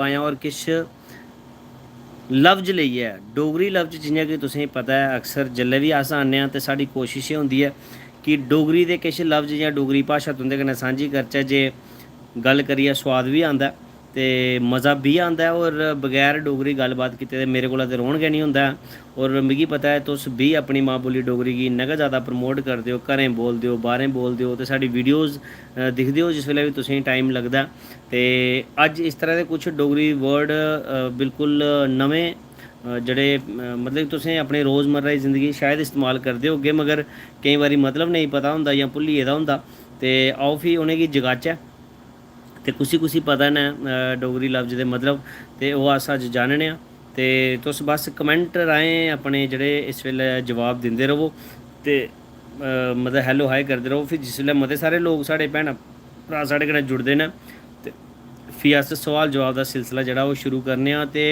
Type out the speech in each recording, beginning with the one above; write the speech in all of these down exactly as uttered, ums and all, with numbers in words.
आया और किश लफ्ज लेइयै, डोगरी लफ्ज, जि'यां कि तुसेंगी पता ऐ, अक्सर जिसलै बी अस आन्ने आं ते साढ़ी कोशिश एह् होंदी ऐ कि डोगरी दे किश लफ्ज जां डोगरी भाशा तुं'दे कन्नै सांझी करचै, जे गल्ल करियै सोआद बी आंदा ऐ ते मज़ा बी आंदा ऐ। और बगैर डोगरी गल्लबात कीते दे मेरे कोला ते रौह्न गै निं होंदा ऐ। और मिगी पता ऐ, तुस बी अपनी मां बोली डोगरी गी इन्ना गै ज़्यादा प्रमोट करदे ओ, घरें बोलदे ओ, बाह्रें बोलदे ओ ते साढ़ी वीडियोज़ दिखदे ओ जिस बेल्लै बी तुसेंगी टाइम लगदा ऐ। ते अज्ज इस तरह दे कुछ डोगरी वर्ड बिल्कुल नमें, जेह्ड़े मतलब तुसें अपने रोज़मर्रा दी जिंदगी शायद इस्तेमाल करदे होगे, मगर केईं बारी मतलब नेईं पता होंदा जां भुल्ली गेदा होंदा। ते आओ फ्ही उ'नेंगी जगाचै। ते कुसी कुसी पता न डोगरी लफ्ज दे मतलब, ते ओह् अस अज्ज जानने आं। ते तुस बस कमेंट राहें अपने जेह्ड़े इस बेल्लै जवाब दिंदे रवो ते मतलब hello hi करदे रवो। फिर जिसलै मते सारे लोक, साढ़े भैन भ्राऽ, साढ़े कन्नै जुड़दे न, ते फ्ही अस सोआल जवाब दा सिलसिला जेह्ड़ा ओह् शुरू करने आं ते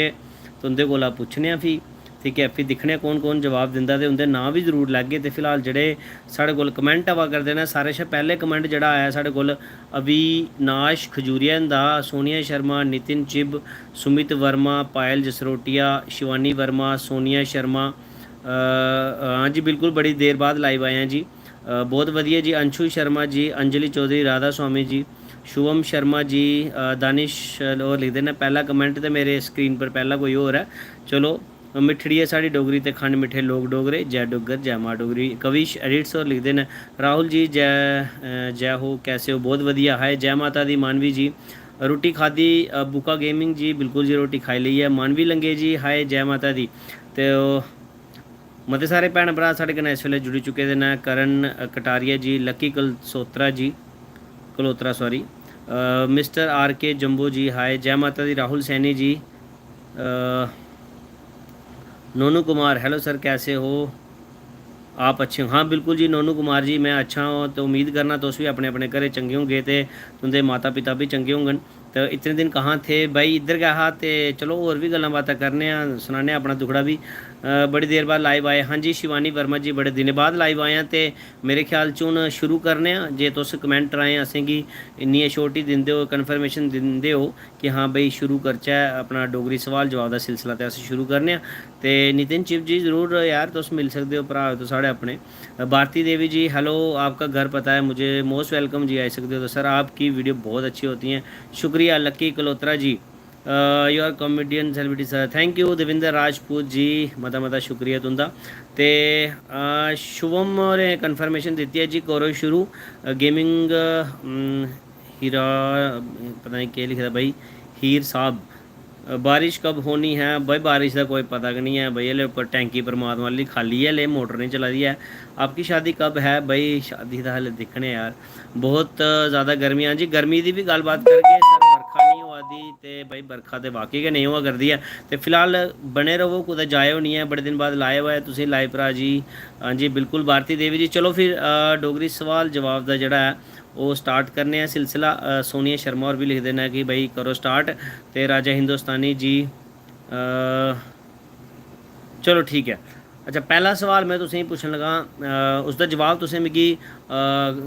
तुं'दे कोला पुच्छने आं फ्ही। ठीक ऐ, फ्ही दिक्खने आं कौन कौन जवाब दिंदा ते उं'दे नांऽ बी जरूर लैगे। ते फिलहाल जेह्ड़े साढ़े कोल कमेंट आवा करदे न, सारें शा पैह्ले कमेंट जेह्ड़ा आया साढ़े कोल अविनाश खजूरिया हुंदा, सोनिया शर्मा, नितिन चिब, सुमित वर्मा, पायल जसरोटिया, शिवानी वर्मा, सोनिया शर्मा, हां जी बिल्कुल, बड़ी देर बाद लाइव आए आं जी। बहुत वधिया जी। अंशु शर्मा जी, अंजलि चौधरी, राधा स्वामी जी, शुभम शर्मा जी, दानिश होर लिखदे न, पैह्ला कमेंट ते मेरे स्क्रीन पर पैह्ला कोई होर ऐ। चलो, मिट्ठड़ी ऐ साढ़ी डोगरी ते खंड मिट्ठे लोक डोगरे। जै डुग्गर, जै मां डोगरी। कविश एडिट्स होर लिखदे न, राहुल जी, जै जै हो, कैसे हो? बहुत वधिया। हाय, जै माता दी मानवी जी। रुट्टी खाद्धी, बुका गेमिंग जी, बिल्कुल जी, रुट्टी खाई लेई ऐ। मानवी लंगे जी, हाय, जै माता दी। ते ओह् मते सारे भैन भ्राऽ साढ़े कन्नै इस बेल्लै जुड़ी चुके दे न। करण कटारिया जी, लक्की कलसोत्रा जी, कलोत्रा, सॉरी, मिस्टर आर के जम्बो जी, हाय, जै माता दी। राहुल सैनी जी, नोनू कुमार, हेलो सर, कैसे हो आप? अच्छे हो? हाँ बिल्कुल जी नोनू कुमार जी, मैं अच्छा हूँ। तो उम्मीद करना तुस भी अपने अपने घरें चंगे होंगे ते तुंदे माता पिता भी चंगे होंगन। तो इतने दिन कहाँ थे भाई? इद्धर गै हा। ते चलो, होर बी गल्लां बातां करने आं, सनाने आं अपना दुखड़ा बी। बड़ी देर बाद लाइव आए। हाँ जी शिवानी वर्मा जी, बड़े दिनें बाद लाइव आए आं। ते मेरे ख्याल च हून शुरू करने आं। जे तुस कमेंट राहें असेंगी इन्नी अश्योरिटी दिंदे ओ, कन्फर्मेशन दिंदे ओ कि हाँ भाई शुरू करचै अपना डोगरी सवाल जवाब दा सिलसिला, ते अस शुरू करने आं। ते नितिन चिब जी, जरूर यार, तुस मिली सकदे ओ, भ्राऽ ओ तुस साढ़े अपने। भारती देवी जी, हेलो, आपका घर पता है मुझे, मोस्ट वेलकम जी, आई सकदे ओ। तो सर, आपकी वीडियो बहुत अच्छी होती हैं। शुक्रिया Lucky Kalotra ji. Your comedian celebrity sir, thank you. Devinder Rajput ji, मता मता शुक्रिया तुंदा। ते शुभम होरें कन्फर्मेशन दित्ती ऐ जी, करो शुरू। गेमिंग हीरा, पता नहीं केह् लिखे दा भाई, हीर साहब। बारिश कब होनी है भाई? बारिश दा कोई पता गै निं ऐ भाई। हले उप्पर टैंकी परमात्मा आह्ली खाल्ली ऐ, हले मोटर निं चला दी ऐ। आपकी शादी कब है भाई? शादी दा हले दिक्खने यार, बहुत ज़्यादा गर्मी। हां जी, गर्मी दी बी गल्लबात करगे सर, बरखा निं होआ दी। ते भाई, बरखा ते वाकई गै नेईं होआ करदी ऐ। ते फिलहाल बने रवो, कुतै जाएओ निं ऐ। बड़े दिन बाद लाइव आए तुसें लाइव भ्राऽ जी। हां जी बिल्कुल भारती देवी जी। चलो फिर डोगरी सवाल जवाब दा जेह्ड़ा ऐ ओह् स्टार्ट करने आं सिलसिला। सोनिया शर्मा होर बी लिखदे न कि भाई करो स्टार्ट। ते राजा हिंदुस्तानी जी, चलो ठीक ऐ। अच्छा, पैह्ला सवाल में तुसेंगी पुच्छन लगा, उसदा जवाब तुसें मिगी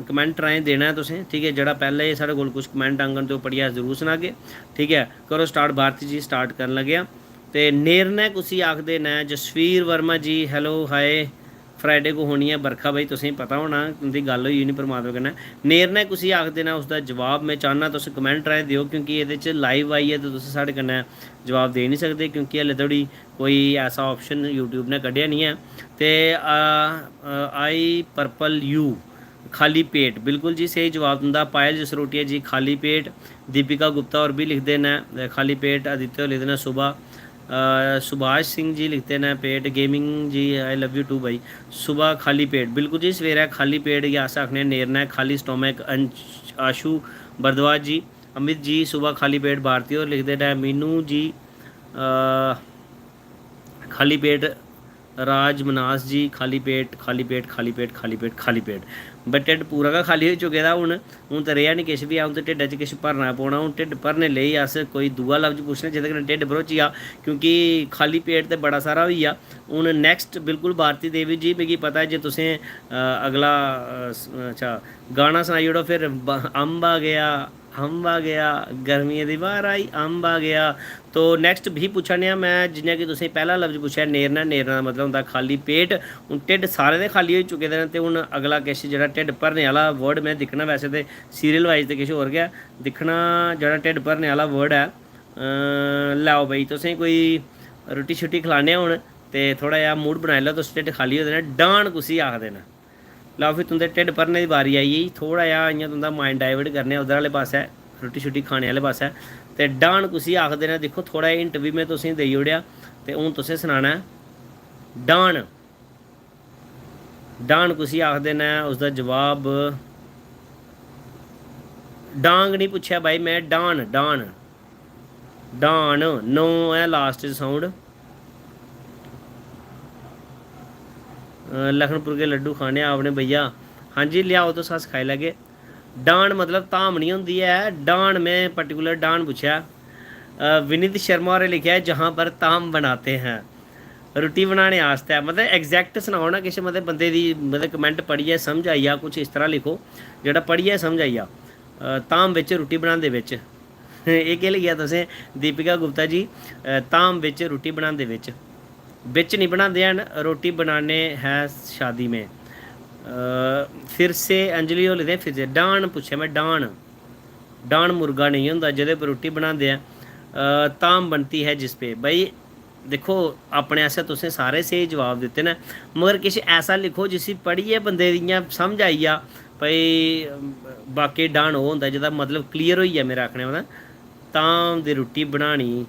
कमेंट राहें देना ऐ तुसें, ठीक ऐ। जेह्ड़ा पैह्ले साढ़े कोल कुछ कमेंट आंगन ते ओह् पढ़ियै अस जरूर सनागे, ठीक ऐ। करो स्टार्ट भारती जी, स्टार्ट करन लगे आं। ते नेरनै कुसी आखदे न? जसवीर वर्मा जी, हेलो, हाय। फ्राइडे को होनी ऐ बरखा भाई, तुसेंगी पता होना, तुं'दी गल्ल होई होनी परमात्मा कन्नै। नेरनै कुसी आखदे न, उसदा जवाब में चाह्न्नां तुस कमेंट राहें देओ, क्योंकि एह्दे च लाइव आइयै ते तुस साढ़े कन्नै जवाब देई निं सकदे, क्योंकि हल्ले धोड़ी कोई ऐसा ऑप्शन यूट्यूब ने कड्ढेआ निं ऐ। ते आई पर्पल यू, खाल्ली पेट, बिल्कुल जी स्हेई जवाब तुं'दा। पायल जसरोटिया जी, खाल्ली पेट। दीपिका गुप्ता होर बी लिखदे न खाल्ली पेट। आदित्य होर लिखदे न सुबह। सुभाष सिंह जी लिखते हैं पेट। Gaming ji, I love you too भाई। सुबह खाल्ली पेट, बिल्कुल जी, सवेरै खाल्ली पेट गी अस आखने आं नेरना ऐ, खाल्ली स्टोमक। अंश आशु भारद्वाज जी, अमित जी, सुबह खाल्ली पेट। भारती होर लिखदे न मीनू जी, खाल्ली पेट। राज मनास जी, खाल्ली पेट, खाल्ली पेट, खाल्ली पेट, खाल्ली पेट, खाल्ली पेट। बट ढिड्ड पूरा गै खाल्ली होई चुके दा हून। हून ते रेहा निं किश बी, हून ते ढिड्डै च किश भरना पौना। हून ढिड्ड भरने लेई अस कोई दूआ लफ्ज पुच्छने जेह्दे कन्नै ढिड्ड भरोची जा, क्योंकि खाल्ली पेट ते बड़ा सारा होई गेआ। हून नैक्सट बिल्कुल भारती देवी जी, मिगी पता ऐ जे तुसें अगला, अच्छा, गाना सनाई ओड़ो फिर। अम्ब आ गेआ, अम्ब आ गया, गर्मियें दी ब्हार आई, अम्ब आ गया। तो नैक्सट बी पुच्छा ने आं में, जियां कि तुसें पैह्ला लफ्ज पुच्छेआ नेरना, नेरना दा मतलब होंदा खाल्ली पेट। हून ढिड्ड सारें दे खाल्ली होई चुके दे न, ते हून अगला किश जेह्ड़ा ढिड्ड भरने आह्ला वर्ड में दिक्खना, वैसे ते सीरियल वाइज ते किश होर गै दिक्खना, जेह्ड़ा ढिड्ड भरने आह्ला वर्ड ऐ। अ, लैओ भाई, तुसें कोई रुट्टी शुट्टी खलाने हून ते थोह्ड़ा जेहा मूड बनाई लैओ, तुस ढिड्ड खाल्ली होए दे न। डाह्न कुसी आखदे न? लैओ, फ्ही तुं'दे ढिड्ड भरने दी बारी आई गेई। थोह्ड़ा जेहा इ'यां तुं'दा माइंड डाइवर्ट करने आं उद्धर आह्ले पासै, रुट्टी शुट्टी खाने आह्ले पासै। ते डाह्न कुसी आखदे न? दिक्खो, थोह्ड़ा जेहा हिंट बी में तुसेंगी देई ओड़ेआ, ते हून तुसें सनाना ऐ डाह्न। डाह्न कुसी आखदे न? उसदा जवाब, डांग निं पुच्छेआ भाई में, डाह्न, डाह्न। डाह्न, नौ ऐ लास्ट च साउंड। अ, लखनपुर के लड्डू खाने आपने भैया। हाँ जी, लेआओ, तुस, अस खाई लैगे। डाह्न मतलब धाम निं होंदी ऐ। डाह्न, में पर्टिकुलर डाह्न पुच्छेआ। अ, विनीत शर्मा होरें लिखेआ ऐ, "जहाँ पर धाम बनाते हैं।" रुट्टी बनाने आस्तै, मतलब, एग्जैक्ट सनाओ ना किश, मतलब, बंदे दी, मतलब, कमैंट पढ़ियै समझ आई जा, कुछ इस तरह लिखो जेह्ड़ा पढ़ियै समझ आई जा। अ, धाम बिच रुट्टी बनांदे बिच। एह् केह् लिखेआ तुसें, दीपिका गुप्ता जी? अ, धाम बिच रुट्टी बनांदे बिच। बिच निं बनांदे हैन, रोटी बनाने है शादी में। अ, फिर से अंजलि होर लिखदे, फिर से डाह्न पुच्छेआ में, डाह्न। डाह्न मुर्गा नेईं होंदा जेह्दे पर रुट्टी बनांदे ऐ। अ, धाम बनती है जिस पे। भाई, दिक्खो, अपने आसेआ तुसें सारे स्हेई जवाब दित्ते न, मगर किश ऐसा लिखो जिसी पढ़ियै बंदे दी इ'यां समझ आई जा, भाई, बाकी डाह्न ओह् होंदा जेह्दा मतलब क्लियर होई गेआ मेरा आखने दा। धाम दी रुट्टी बनानी,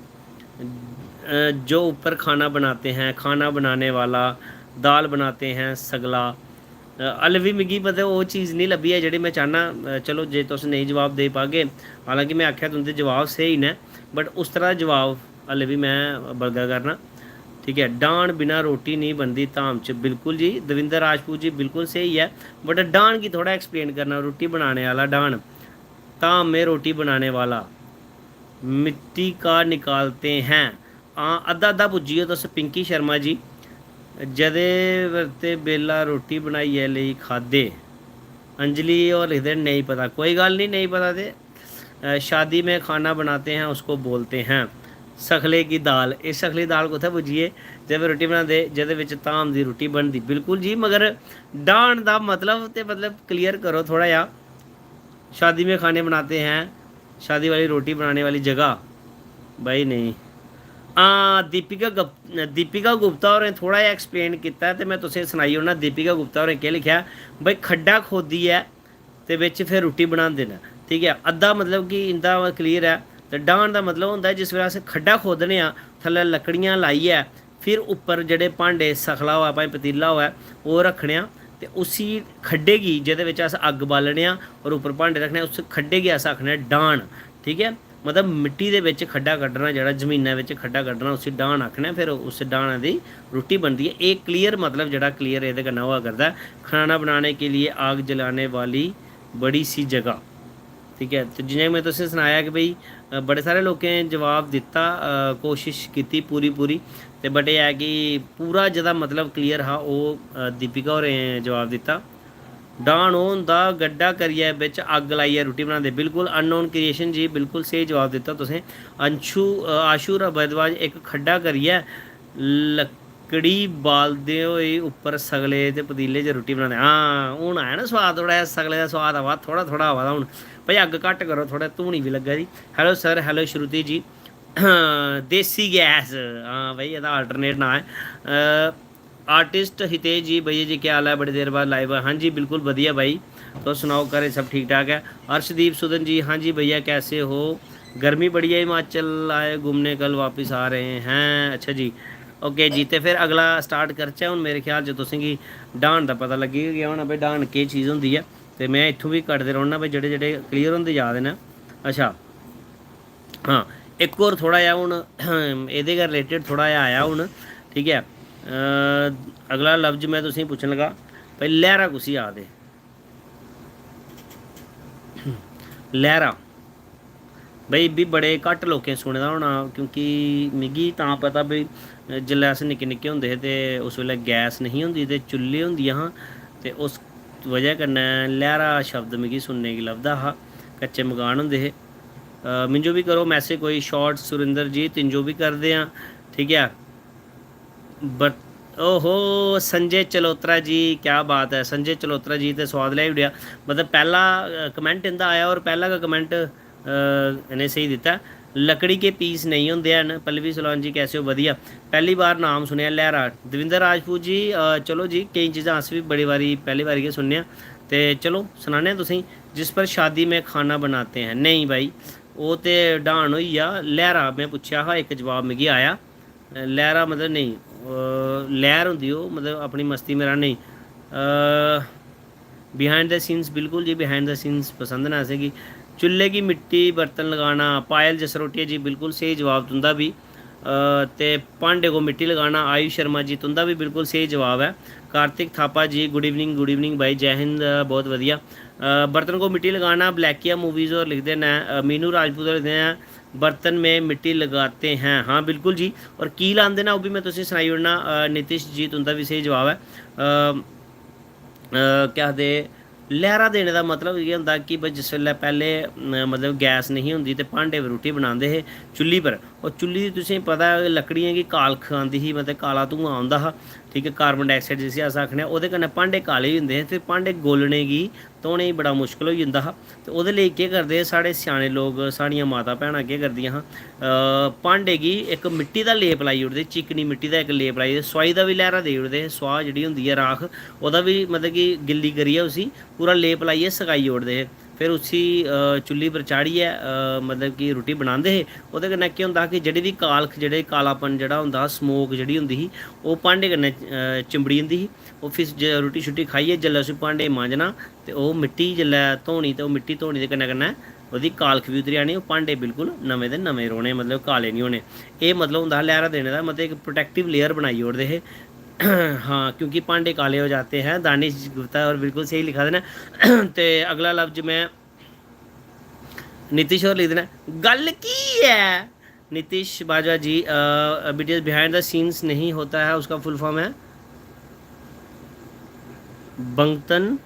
अ, जो ऊपर खाना बनाते हैं, खाना बनाने वाला, दाल बनाते हैं, सगला। अ, हल्ले बी मिगी, मतलब, ओह् चीज़ निं लब्भी ऐ जेह्ड़ी में चाह्न्नां। अ, चलो, जे तुस नेईं जवाब देई पागे, हालांकि में आखेआ तुं'दे जवाब स्हेई न, बट उस तरह दा जवाब हल्ले बी में बलगा करना। ठीक ऐ, डाह्न बिना रोटी निं बनदी धाम च। बिल्कुल जी, दविंदर राजपूत जी, बिल्कुल स्हेई ऐ, बट डाह्न गी थोह्ड़ा एक्सप्लेन करना, रुट्टी बनाने आह्ला डाह्न, धाम में रोटी बनाने वाला, मिट्टी का निकालते हैं। हां, अद्धा अद्धा पुज्जी गे तुस, पिंकी शर्मा जी। जदे ते बेल्ला रोटी बनाइयै लेई खाद्धे। अंजलि होर लिखदे, "नेईं पता।" कोई गल्ल निं, नेईं पता ते, अ, शादी में खाना बनाते हैं, उसको बोलते हैं सखले की दाल। एह् सखले दी दाल कुत्थै पुज्जी गे? जद रुट्टी बनांदे, जेह्दे बिच धाम दी रुट्टी बनदी। बिल्कुल जी, मगर डाह्न दा मतलब ते, मतलब, क्लियर करो थोह्ड़ा जेहा। शादी में खाने बनाते हैं, शादी वाली रोटी बनाने वाली जगह, भाई, नेईं। हां, दीपिका गप-, दीपिका गुप्ता होरें थोह्ड़ा जेहा एक्सप्लेन कीता ऐ, ते में तुसेंगी सनाई ओड़ना दीपिका गुप्ता होरें केह् लिखेआ। भाई, खड्डा खोदियै ते बिच फिर रुट्टी बनांदे न, ठीक ऐ। अद्धा मतलब कि इं'दा क्लियर ऐ। ते डाह्न दा मतलब होंदा ऐ, जिस बेल्लै अस खड्डा खोदने आं, थल्लै लकड़ियां लाइयै, फिर उप्पर जेह्ड़े भांडे, सखला होऐ भाएं पतीला होऐ, ओह् रक्खने आं, ते उसी खड्डे गी, जेह्दे बिच अस अग्ग बालने आं और उप्पर भांडे रक्खने आं, उस खड्डे गी अस आखने आं डाह्न। ठीक ऐ, मतलब, मिट्टी दे बिच खड्डा कड्ढना, जेह्ड़ा जमीना बिच खड्डा कड्ढना, उसी डाह्न आखने आं। फिर उस डाह्ना दी रुट्टी बनदी ऐ। एह् क्लियर, मतलब, जेह्ड़ा क्लियर एह्दे कन्नै होआ करदा ऐ, खाना बनाने के लिए आग जलाने वाली बड़ी सी जगह। ठीक ऐ, ते जि'यां कि में तुसेंगी सनाया कि भाई, अ, बड़े सारे लोकें जवाब दित्ता, अ, कोशिश कीती पूरी पूरी, ते बट एह् ऐ कि पूरा जेह्दा मतलब क्लियर हा, ओह्, अ, दीपिका होरें जवाब दित्ता। डाह्न ओह् होंदा, गड्ढा करियै बिच अग्ग लाइयै रुट्टी बनांदे। बिल्कुल, अननोन क्रिएशन जी, बिल्कुल स्हेई जवाब दित्ता तुसें। अंशु, अ, आशु भारद्वाज, इक खड्डा करियै लकड़ी बालदे होई उप्पर सगले ते पतीले च रुट्टी बनांदे। हां, हून आया ना सोआद, थोह्ड़ा जेहा सगले दा सोआद आवा, थोह्ड़ा थोह्ड़ा आवा दा हून। भाई, अग्ग घट्ट करो, थोह्ड़ा धूनी बी लग्गा दी। Hello sir, hello श्रुति जी। देसी गैस, हां भाई, एह्दा alternate नांऽ ऐ। अ, आर्टिस्ट हितेश जी, भैया जी, क्या हाल है? बड़ी देर बाद लाइव। हाँ जी, बिल्कुल बधिया भाई, तुस सनाओ, घरै सब ठीक ठाक ऐ? अर्शदीप सुदन जी, हाँ जी भैया, कैसे हो? गर्मी बड़ी है, हिमाचल आए घूमने, कल वापस आ रहे हैं। अच्छा जी, ओके जी। ते फिर अगला स्टार्ट करचै। हून मेरे ख्याल च तुसेंगी डाह्न दा पता लग्गी गै गेआ होना भाई, डाह्न केह् चीज़ होंदी ऐ। ते में इत्थूं बी कटदे रौह्ना भाई, जेह्ड़े जेह्ड़े क्लियर होंदे जा दे न। अच्छा, हां, इक होर थोह्ड़ा जेहा हून एह्दे गै रिलेटिड थोह्ड़ा जेहा आया हून, ठीक ऐ। अ, अगला लफ्ज में तुसेंगी पुच्छन लगा भाई, लैह्रा कुसी आखदे? लैह्रा। भाई, इब्बी बड़े घट्ट लोकें सुने दा होना, क्योंकि मिगी तां पता भाई, जिसलै अस निक्के निक्के होंदे हे ते उस बेल्लै गैस नेईं होंदी ते चुल्ली होंदियां हां, ते उस वजह कन्नै लैह्रा शब्द मिगी सुनने गी लभदा हा। कच्चे मकान होंदे हे। मिंजो भी करो मैसेज कोई शॉर्ट सुरिंदर जी, तिंजो भी करदे आं। ठीक ऐ, बट ओहो, संजय चलोत्रा जी, क्या बात है। संजय चलोत्रा जी ते स्वाद ल्याई ओड़ेआ। मतलब पैह्ला कमेंट इंदा आया और पैह्ला गै कमेंट इ'नें स्हेई दित्ता। लकड़ी के पीस नेईं होंदे हैन। पल्लवी सोलान जी, कैसे हो? बधिया। पैह्ली बार नाम सुनेआ लैह्रा। दविंदर राजपूत जी, चलो जी, केईं चीज़ां अस बी बड़ी बारी, पैह्ली बारी गै सुनने आं। ते चलो सनाने आं तुसेंगी, जिस पर शादी में खाना बनाते हैं। नेईं भाई, ओह् ते डाह्न होई गेआ। लैह्रा में पुच्छेआ हा, इक जवाब मिगी आया। लैह्रा मतलब नेईं, लैह्र होंदी ओह्, मतलब अपनी मस्ती में रैह्ना नेईं। Behind the scenes, बिल्कुल जी, behind the scenes पसंद न असेंगी। चुल्हे की मिट्टी बर्तन लगाना। पायल जसरोटिया जी, बिल्कुल स्हेई जवाब तुं'दा बी। ते भांडे को मिट्टी लगाना, आयुष शर्मा जी, तुं'दा बी बिल्कुल स्हेई जवाब ऐ। कार्तिक थापा जी, गुड इवनिंग, गुड इवनिंग भाई, जय हिंद। बहुत वधिया। बर्तन को मिट्टी लगाना, ब्लैकिया मूवीज होर लिखदे न। मीनू राजपूत होर लिखदे न, बर्तन में मिट्टी लगाते हैं। हाँ बिल्कुल जी, और की लांदे ना, ओह् बी में तुसेंगी सनाई ओड़ना। नितिश जी, तुं'दा बी स्हेई जवाब ऐ। केह् आखदे, लैह्रा देने दा मतलब इ'यै होंदा कि भाई, जिस बेल्लै पैह्ले मतलब गैस नेईं होंदी ते भांडे पर रुट्टी बनांदे हे, चुल्ली पर। और चुल्ली दी तुसेंगी पता ऐ, लकड़ियें गी कालख आंदी ही, मतलब काला धुआं औंदा हा, ठीक ऐ, कार्बन डाइआक्साइड जिसी अस आखने आं, ओह्दे कन्नै भांडे काले होई जंदे हे। फिर भांडे गोलने गी, धोने गी बड़ा मुश्कल होई जंदा हा। ते ओह्दे लेई केह् करदे हे साढ़े स्याने लोक, साढ़ियां माता भैनां केह् करदियां हां, भांडे गी इक मिट्टी दा लेप लाई ओड़दे, चिकनी मिट्टी दा इक लेप लाई ओड़दे, सोआही दा बी लैह्रा देई ओड़दे हे। सोआह् जेह्ड़ी होंदी ऐ, राख, ओह्दा बी मतलब कि गिल्ली करियै उसी पूरा लेप लाइयै सकाई ओड़दे हे। फिर उसी चुल्ली पर चाढ़ियै मतलब कि रुट्टी बनांदे हे। ओह्दे कन्नै केह् होंदा हा कि जेह्ड़ी बी कालख, जेह्ड़े कालापन जेह्ड़ा होंदा हा, स्मोक जेह्ड़ी होंदी ही, ओह् भांडे कन्नै चिंबड़ी जंदी ही। ओह् फिर रुट्टी शुट्टी खाइयै जेल्लै उसी भांडे गी मांजना, ते ओह् मिट्टी जेल्लै धोनी, ते ओह् मिट्टी धोनी दे कन्नै कन्नै ओह्दी कालख बी उतरी जानी। ओह् भांडे बिल्कुल नमें दे नमें रौह्ने, मतलब काले निं होने। एह् मतलब होंदा हा लैह्रा देने दा, मतलब इक प्रोटैक्टिव लेयर बनाई ओड़दे हे। हाँ, क्योंकि भांडे काले हो जाते हैं। दानिश गुप्ता होर बिल्कुल स्हेई लिखा दे न। ते अगला लफ्ज में, नीतीश होर लिखदे न, गल्ल की ऐ? नीतीश बाजवा जी, बीटीएस बिहाइंड द सीन्स नहीं होता है, उसका फुल फॉर्म है बंगतन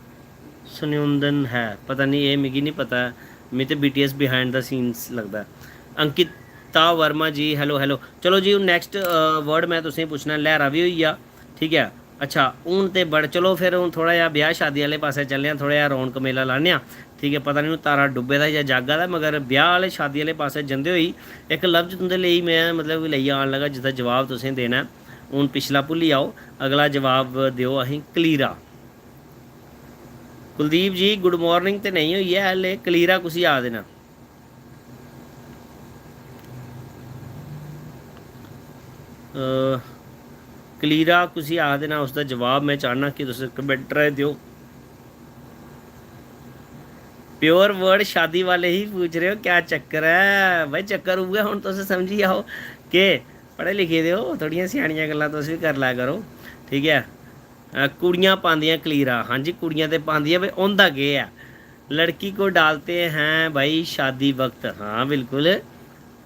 सुनियोंदन है, पता नहीं, ये मिगी नहीं पता। मिगी ते बीटीएस बिहाइंड द सीन्स लगदा ऐ। अंकिता वर्मा जी, हेलो हेलो। चलो जी, हून नैक्सट वर्ड में तुसेंगी पुच्छना, लैह्रा बी होई गेआ, ठीक ऐ। अच्छा, हून ते बड़, चलो फिर हून थोह्ड़ा जेहा ब्याह् शादी आह्ले पासै चलने आं, थोह्ड़ा जेहा रौनक मेला लान्ने आं, ठीक ऐ। पता निं हून तारा डुब्बे दा जां जागा दा, मगर ब्याह् आह्ले शादी आह्ले पासै जंदे होई इक लफ्ज तुं'दे लेई में, मतलब कि लेइयै आन लगा, जिसदा जवाब तुसें देना ऐ। हून पिछला भुल्ली जाओ, अगला जवाब देओ असें, कलीरा। कुलदीप जी, गुड मॉर्निंग ते नेईं होई ऐ हल्ले, कलीरा कुसी आखदे न? अ, कलीरा कुसी आखदे न, उसदा जवाब में चाह्न्नां कि तुस कमेंट राहें देओ। प्योर वर्ड शादी वाले ही पूछ रहे हो, क्या चक्कर ऐ भाई? चक्कर उ'ऐ, हून तुस समझी जाओ कि पढ़े लिखे दे ओ, थोह्ड़ियां स्यानियां गल्लां तुस बी करी लै करो, ठीक ऐ। अ, कुड़ियां पांदियां कलीरा, हां जी, कुड़ियां ते पांदियां, भाई होंदा केह् ऐ? लड़की को डालते हैं भाई शादी वक्त, हाँ बिल्कुल,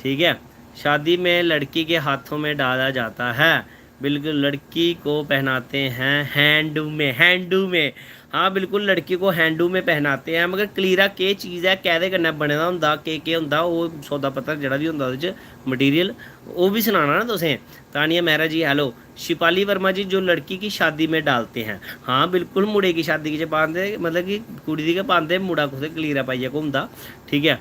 ठीक है। शादी में लड़की के हाथों में डाला जाता है, बिल्कुल, लड़की को पहनाते हैं हैंडू में, हैंडू में, हाँ बिल्कुल, लड़की को हैंडू में पहनाते हैं। मगर कलीरा केह् चीज़ ऐ, कैह्दे कन्नै बने दा होंदा, केह् केह् होंदा, ओह् सौदा पत्तर जेह्ड़ा बी होंदा ओह्दे च मटीरियल, ओह् बी सनाना ना तुसें। तानिया मेहरा जी, हेलो। शिपाली वर्मा जी, जो लड़की की शादी में डालते हैं, हाँ बिल्कुल, मुड़े की शादी च पांदे, मतलब कि कुड़ी दी गै पांदे, मुड़ा कुत्थै कलीरा पाइयै घूमदा, ठीक ऐ।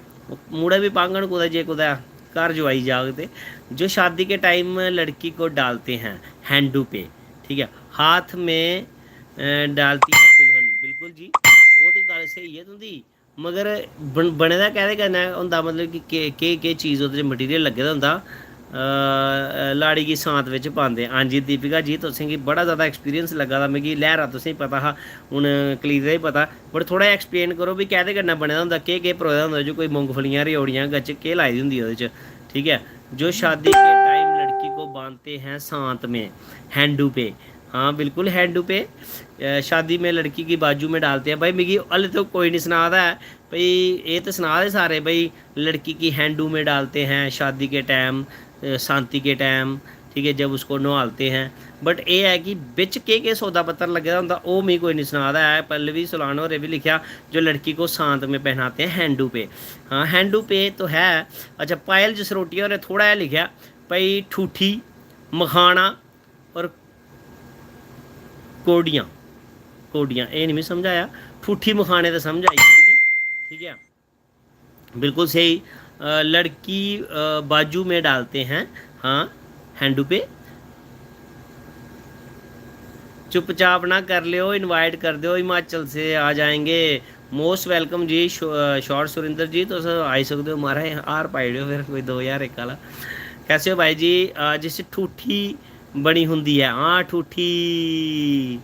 मुड़े बी पांगन कुतै, जे कुतै घर जोआई जाग ते। जो शादी के टाइम लड़की को डालते हैं हैंडू पे, ठीक है, हाथ में अ, डालती है दुल्हन। बिल्कुल जी, ओह् ते गल्ल स्हेई ऐ तुं'दी, मगर बन-, बने दा कैह्दे कन्नै होंदा, मतलब कि के-, केह् केह् चीज़ ओह्दे च मटीरियल लग्गे दा होंदा? अ, लाड़ी गी सांत बिच पांदे। हां जी दीपिका जी, तुसें गी बड़ा ज़्यादा एक्सपीरियंस लग्गा दा, मिगी लैह्रा तुसें गी पता हा, हून कलीरे दा बी पता, बट थोह्ड़ा एक्सप्लेन करो भी कैह्दे कन्नै बने दा होंदा, केह् केह् परोए दा होंदा ओह्दे च, कोई मुंगफलियां, रेओड़ियां, गच्च केह् लाई दी होंदी ओह्दे च, ठीक ऐ। जो शादी के टाइम लड़की को बांधते हैं सांत में, हैंडू पे, हाँ बिल्कुल हैंडू पे। अ, शादी में लड़की की बाजू में डालते हैं। भाई मिगी हल्ले तो कोई नहीं सना दा ऐ, भाई एह् ते सना दे सारे, भाई लड़की की हैंडू में डालते हैं शादी के टाइम, अ, सांती के टाइम, ठीक है, जब उसको नहालते हैं। बट एह् ऐ कि बिच केह् केह् सौदा पत्तर लग्गे दा होंदा, ओह् मिगी कोई निं सना दा ऐ। पल्लवी सुलान होरें बी लिखेआ, "जो लड़की को सांत में पहनाते हैं हैंडू पे।" हाँ, हैंडू पे तो है। अच्छा, पायल जसरोटिया होरें थोह्ड़ा जेहा लिखेआ, भाई, ठूठी, मखाना और कोडियां। कोडियां, एह् निं मिगी समझ आया। ठूठी मखाने ते समझ आई गेई मिगी, ठीक ऐ। बिल्कुल स्हेई। अ, लड़की, अ, बाजू में डालते हैं, हाँ, हैंडू पे। चुपचाप ना कर लियो, इनवाइट कर दो, हिमाचल से आ जाएंगे। मोस्ट वेलकम जी, शो-, अ, शॉर्ट सुरिंदर जी, तुस आई सकदे ओ महाराज, हार पाई ओड़ेओ फिर कोई दो ज्हार इक आह्ला। कैसे हो भाई जी? अ, जिस ठूठी बनी होंदी है, हाँ, ठूठी।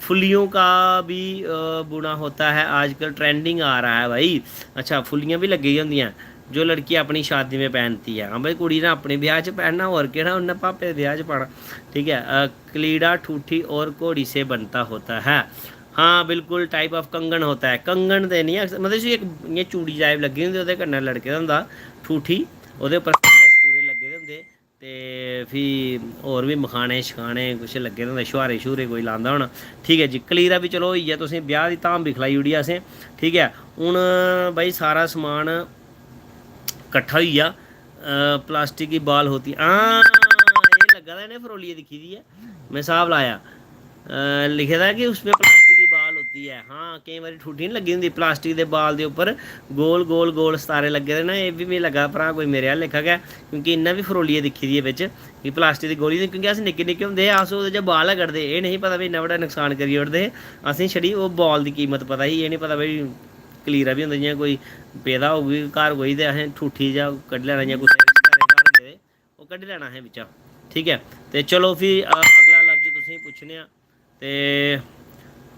फुल्लियों का भी, अ, बुना होता है, आजकल ट्रेंडिंग आ रहा है भाई। अच्छा, फुल्लियां भी लग्गी दियां होंदियां, जो लड़की अपनी शादी में पहनती है। हाँ भाई, कुड़ी ने अपने ब्याह च पहनना, होर केह्ड़ा, उन्नै भापे दे ब्याह च पाना। ठीक है, अ, कलीड़ा ठूठी और घोड़ी से बनता होता है। हाँ, बिल्कुल, टाइप ऑफ कंगन होता है। कंगन ते नहीं आख-, मतलब, इसी इक इ'यां चूड़ी टाइप लग्गी दी होंदी, ओह्दे कन्नै लटके दा होंदा ठूठी, ओह्दे उप्पर सितारे सतूरे लग्गे दे होंदे। ते फ्ही होर बी मखाने शखाने कुछ लग्गे दे होंदे, छुहारे छूरे कोई लांदा होना। ठीक ऐ जी, कलीरा बी चलो होई गेआ, तुसें ब्याह् दी धाम बी खलाई ओड़ी असें। ठीक ऐ, हून भाई सारा समान कट्ठा होई गेआ। अ, प्लास्टिक की बॉल होती, हां, एह् लग्गा दा इ'नें फरोलियै दिक्खी दी ऐ, में स्हाब लाया। अ, लिखे दा कि उसमें प्लास्टिक की बॉल होती है। हाँ, केईं बारी ठूठी निं लग्गी दी होंदी, प्लास्टिक दे बाल दे उप्पर गोल गोल गोल सतारे लग्गे दे न। एह् बी मिगी लग्गा दा भ्राऽ कोई मेरे आह्ला लेखा गै, क्योंकि इ'न्नै बी फरोलियै दिक्खी दी ऐ बिच कि प्लास्टिक दी गोली, क्योंकि अस निक्के निक्के होंदे हे, अस ओह्दे च बाल गै कड्ढदे हे। एह् नेईं पता भाई इन्ना बड्डा नुकसान करी ओड़दे हे। असें छड़ी ओह् बाल दी कीमत पता ही, एह् निं पता भाई कलीरा बी होंदा, जि'यां कोई पेदा होग बी घर कोई, ते असें ठूठी जा कड्ढी लैना, जां कुसै रिश्तेदारै दे घर गेदे, ओह् कड्ढी लैना असें बिच्चा। ठीक ऐ, ते चलो फ्ही, अ, अगला लफ्ज तुसेंगी पुच्छने आं। ते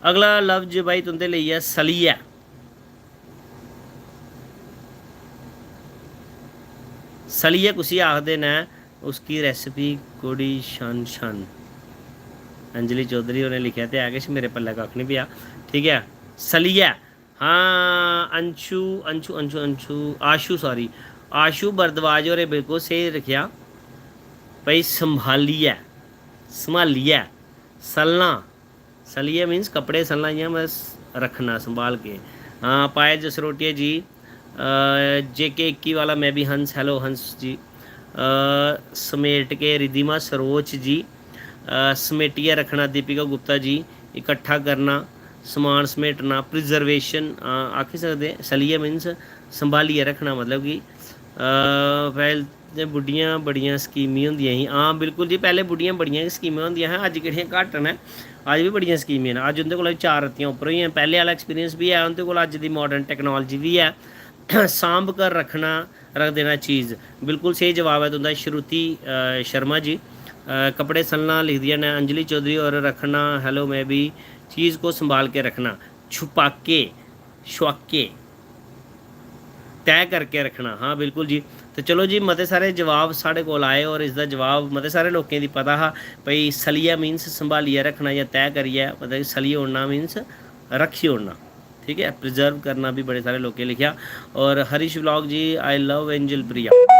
अगला लफ्ज भाई तुं'दे लेई ऐ सलियै। सलियै कुसी आखदे न? उसकी रेसिपी कोड़ी शन शन। अंजलि चौधरी होरें लिखेआ ते ऐ किश, मेरे पल्लै कक्ख निं पेआ। ठीक ऐ, सलियै। हाँ, अंशु, अंशु, अंशु, अंशु, आशु, सॉरी, आशु भारद्वाज होरें बिल्कुल स्हेई रखेआ भाई, संभालियै, संभालियै, सलना, सलियै मीन्स कपड़े सलना, इ'यां बस रक्खना, संभाल के। हाँ, पायल जसरोटिया जी, जे के इक्की वाला मैं भी हंस, हेलो हंस जी, अ, समेट के रिद्धिमा सरोच जी, अ, समेटियै रक्खना दीपिका गुप्ता जी, इकट्ठा करना, समान समेटना, प्रिजर्वेशन, अ, आखी सकदे, सलियै मीन्स संभालियै रक्खना, मतलब कि, अ, पैह्ल-, ते बुड्ढियां बड़ियां स्कीमी होंदियां ही। हां, बिल्कुल जी, पैह्लें बुड्ढियां बड़ियां गै स्कीमां होंदियां हियां, अज्ज केह्ड़ियां घट्ट न, अज्ज बी बड़ियां स्कीमां न। अज्ज उं'दे कोला बी चार रत्तियां उप्पर होई गेइयां। पैह्लें आह्ला एक्सपीरियंस बी ऐ उं'दे कोल, अज्ज दी माडर्न टैक्नोलाजी बी ऐ। सांभ कर रक्खना, रख देना चीज़। बिल्कुल स्हेई जवाब ऐ तुं'दा, श्रुति, अ, शर्मा जी। अ, कपड़े सलना लिखदियां न अंजलि चौधरी होर, रक्खना, हेलो, मैं भी चीज़ को संभाल के रखना, छुपाके, छुआके, तय करके रखना। हाँ, बिल्कुल जी। ते चलो जी, मते सारे जवाब साढ़े कोल आए और इसदा जवाब मते सारे लोकें गी पता हा भाई, सलिया मीन्स संभालियै रक्खना जां तय करियै, मतलब कि सलियै ओड़ना मीन्स रक्खी ओड़ना। ठीक ऐ, प्रिजर्व करना भी बड़े सारे लोकें लिखेआ। और Harish vlog ji, I love angel Priya.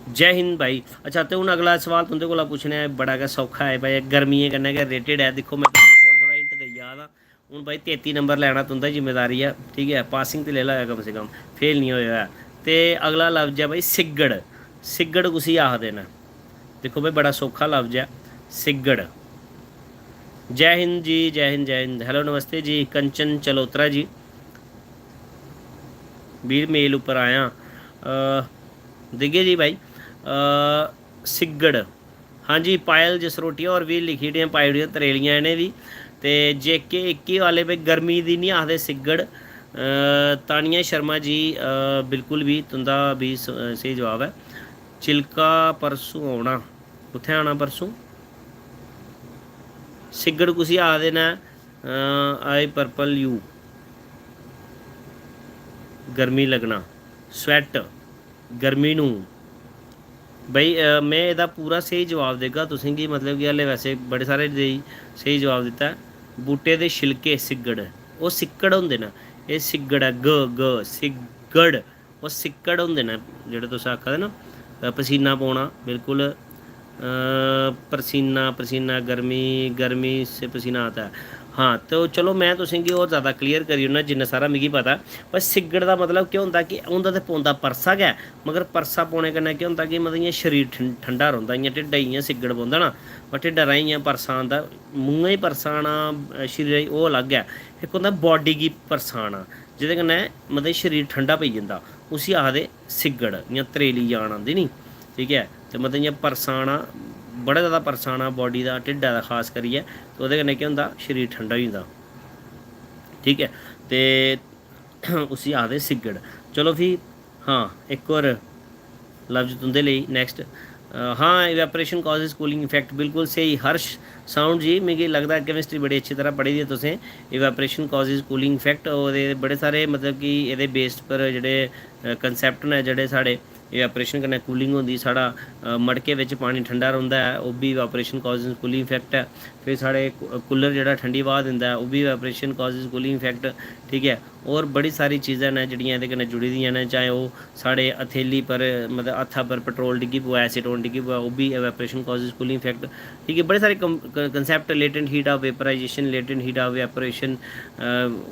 जय हिंद भाई। अच्छा, ते हून अगला सवाल तुं'दे कोला पुच्छने आं, बड़ा गै सौखा ऐ भाई, गर्मियें कन्नै गै रिलेटेड ऐ। दिक्खो, में तुसेंगी थोह्ड़ा थोह्ड़ा हिंट देई जा दा। हून भाई, तेती नंबर लैना तुं'दा जिम्मेदारी ऐ, ठीक ऐ, पासिंग ते लेई लैओ कम से कम, फेल निं होएओ ऐ। ते अगला लफ्ज ऐ भाई, सिग्गड़। सिग्गड़ कुसी आखदे न? दिक्खो भाई, बड़ा सौखा लफ्ज ऐ, सिग्गड़। जय हिंद जी, जय हिंद, जय हिंद। हेलो, नमस्ते जी, कंचन चलोत्रा जी, वीर मेल उप्पर आया। अ, दिग्गे जी भाई, अ, सिग्गड़। हाँ जी, पायल जसरोटिया होर बी लिखी ओड़ियां, पाई ओड़ियां त्रेलियां इ'नें बी। ते जे के इक्की वाले भाई, गर्मी दी निं आखदे सिग्गड़। अ, तानिया शर्मा जी, अ, बिल्कुल बी तुं'दा बी स-, स्हेई जवाब ऐ। चिलका परसूं औना, कुत्थै आना परसूं? सिग्गड़ कुसी आखदे न? अ, I purple you, गर्मी लग्गना, sweat, गर्मी नू। भाई, अ, में एह्दा पूरा स्हेई जवाब देगा तुसेंगी, मतलब कि हाले वैसे बड़े सारे देई स्हेई जवाब दित्ता ऐ। बूह्टे दे छिलके सिग्गड़, ओह् सिक्कड़ होंदे न। एह् सिग्गड़ ऐ, ग, ग, सिग्गड़। ओह् सिक्कड़ होंदे न जेह्ड़े तुस आखा दे ना, पसीना पौना, बिल्कुल। परसीना, पसीना, गर्मी, गर्मी से पसीना आता है। हाँ, तो चलो, में तुसेंगी होर ज़्यादा क्लियर करी ओड़ना, जिन्ना सारा मिगी पता। पर सिग्गड़ दा मतलब केह् होंदा कि होंदा ते पौंदा परसा गै, मगर परसा पौने कन्नै केह् होंदा कि मतलब इ'यां शरीर ठं-, ठंडा रौंह्दा, इ'यां ढिड्डा इ'यां सिग्गड़ पौंदा ना, पर ढिड्डा राहें इ'यां परसा आंदा, मूंहै गी परसा आना, शरीरै गी ओह् अलग ऐ। इक होंदा बॉडी गी परसा आना, जेह्दे कन्नै मतलब शरीर ठंडा पेई जंदा, उसी आखदे सिग्गड़, इ'यां त्रेली जान आंदी नी, ठीक ऐ। ते मतलब इ'यां परसा आना, बड़ा ज़्यादा परसा आना बॉडी दा, ढिड्डा दा खास करियै, ते ओह्दे कन्नै केह् होंदा, शरीर ठंडा होई जंदा, ठीक ऐ। ते उसी आखदे सिग्गड़। चलो फ्ही, हाँ, इक होर लफ्ज तुं'दे लेई, नैक्सट। हाँ, evaporation causes cooling effect, बिल्कुल स्हेई हर्ष साउंड जी। मिगी लगदा केमिस्ट्री बड़ी अच्छी तरह पढ़ी दी ऐ तुसें। Evaporation causes cooling effect, ओह्दे बड़े सारे, मतलब कि एह्दे बेस्ड पर जेह्ड़े कंसैप्ट न, जेह्ड़े साढ़े evaporation कन्नै कूलिंग होंदी, साढ़ा अ, मटके बिच पानी ठंडा रौंह्दा ऐ, ओह् बी evaporation causes cooling effect ऐ। फिर साढ़े कू-, कूलर जेह्ड़ा ठंडी ब्हा दिंदा ऐ, ओह् बी evaporation causes cooling effect, ठीक ऐ। होर बड़ी सारी चीज़ां न जेह्ड़ियां एह्दे कन्नै जुड़ी दियां न, चाहे ओह् साढ़े हथेली पर, मतलब हत्था पर पेट्रोल डिग्गी पवै, एसीटोन डिग्गी पवै, ओह् बी evaporation causes cooling effect, ठीक ऐ। बड़े सारे कम-, क-, concept, latent heat of vaporization, latent heat of evaporation, अ,